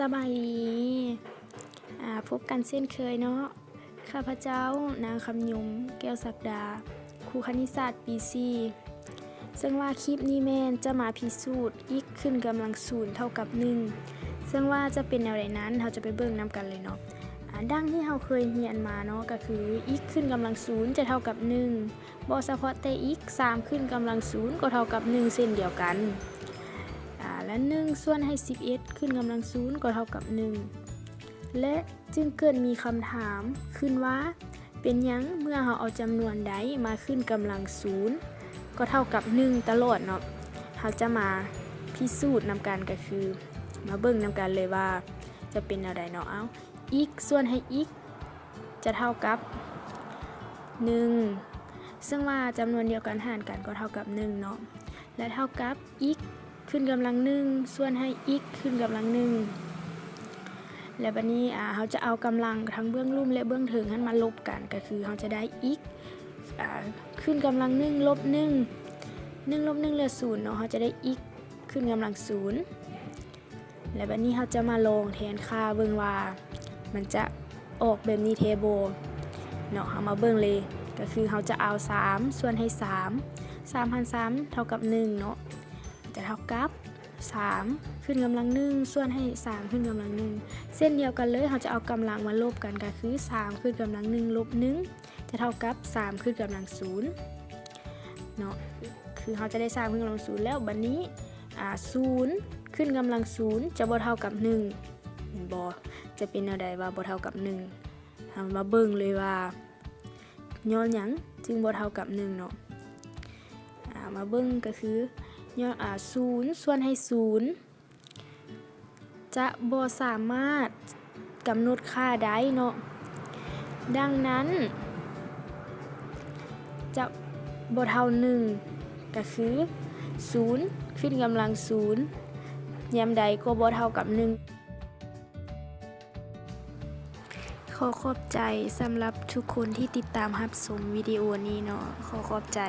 ສະບາຍດີ ອາ ພົບກັນເຊັ່ນເຄີຍເນາະ. ຂ້າພະເຈົ້າ ນາງ ຄຳຍົມ ແກ້ວສັກດາ, ຄູຄະນິດສາດປີສີ່. ເຊິ່ງວ່າຄລິບນີ້ແມ່ນຈະມາພິສູດ x ຂຶ້ນກຳລັງສູນເທົ່າກັບໜຶ່ງ. ເຊິ່ງວ່າຈະເປັນແນວໃດນັ້ນ ເຮົາຈະໄປເບິ່ງນຳກັນເລີຍເນາະ. ອາ ດັ່ງທີ່ເຮົາເຄີຍຮຽນມາເນາະ ກໍຄື x ຂຶ້ນກຳລັງສູນຈະເທົ່າກັບໜຶ່ງ. ບໍ່ສະເພາະແຕ່ x ສາມຂຶ້ນກຳລັງສູນກໍເທົ່າກັບໜຶ່ງເຊັ່ນດຽວກັນ ອາ ແລະ ໜຶ່ງສ່ວນໃຫ້ສິບເອັດຂຶ້ນກຳລັງສູນກໍເທົ່າກັບໜຶ່ງ ແລະ ຈຶ່ງເກີດມີຄຳຖາມຂຶ້ນວ່າ ເປັນຫຍັງເມື່ອເຮົາເອົາຈຳນວນໃດມາຂຶ້ນກຳລັງສູນກໍເທົ່າກັບໜຶ່ງຕະຫຼອດເນາະ? ເຮົາຈະມາພິສູດນຳກັນ ກໍຄືມາເບິ່ງນຳກັນເລີຍວ່າຈະເປັນແນວໃດເນາະ. ເອົາ x ສ່ວນໃຫ້ x ຈະເທົ່າກັບໜຶ່ງ ເຊິ່ງວ່າຈຳນວນດຽວກັນຫານກັນກໍເທົ່າກັບໜຶ່ງເນາະ ແລະ ເທົ່າກັບ x ຂຶ້ນກຳລັງໜຶ່ງ ສ່ວນໃຫ້ x ຂຶ້ນກຳລັງໜຶ່ງ ແລະ ບັດນີ້ ອາ ເຮົາຈະເອົາກຳລັງທັງເບື້ອງລຸ່ມ ແລະ ເບື້ອງເທິງຫັ້ນມາລົບກັນ ກໍຄືເຮົາຈະໄດ້ x ອາ ຂຶ້ນກຳລັງໜຶ່ງ ລົບໜຶ່ງ ໜຶ່ງລົບໜຶ່ງເຫຼືອສູນເນາະ ເຮົາຈະໄດ້ x ຂຶ້ນກຳລັງສູນ. ແລະ ບັດນີ້ເຮົາຈະມາລອງແທນຄ່າເບິ່ງວ່າມັນຈະອອກແບບນີ້ແທ້ບໍ່ເນາະ. ເຮົາມາເບິ່ງເລີຍ ກໍຄືເຮົາຈະເອົາສາມສ່ວນໃຫ້ສາມ ສາມຫານສາມເທົ່າກັບໜຶ່ງເນາະ ຈະເທົ່າກັບສາມຂຶ້ນກຳລັງໜຶ່ງ ສ່ວນໃຫ້ສາມຂຶ້ນກຳລັງໜຶ່ງ ເຊັ່ນດຽວກັນເລີຍ ເຮົາຈະເອົາກຳລັງມາລົບກັນ ກໍຄືສາມຂຶ້ນກຳລັງໜຶ່ງ ລົບໜຶ່ງ ຈະເທົ່າກັບສາມຂຶ້ນກຳລັງສູນເນາະ ຄືເຮົາຈະໄດ້ສາມຂຶ້ນກຳລັງສູນແລ້ວ. ບັດນີ້ ອາ ສູນຂຶ້ນກຳລັງສູນຈະບໍ່ເທົ່າກັບໜຶ່ງ ແມ່ນບໍ່? ຈະເປັນແນວໃດວ່າບໍ່ເທົ່າກັບໜຶ່ງ? ເຮົາມາເບິ່ງເລີຍວ່າຍ້ອນຫຍັງຈຶ່ງບໍ່ເທົ່າກັບໜຶ່ງເນາະ. ອາ ມາເບິ່ງກໍຄືຍ້ອນ ອາ ສູນສ່ວນໃຫ້ສູນ ຈະບໍ່ສາມາດກຳນົດຄ່າໄດ້ເນາະ. ດັ່ງນັ້ນ ຈະບໍ່ເທົ່າໜຶ່ງ ກໍຄືສູນຂຶ້ນກຳລັງສູນ ຍາມໃດກໍບໍ່ເທົ່າກັບໜຶ່ງ. ຂໍຂອບໃຈສຳລັບທຸກຄົນທີ່ຕິດຕາມຮັບຊົມວິດີໂອນີ້ເນາະ. ຂໍຂອບໃຈ.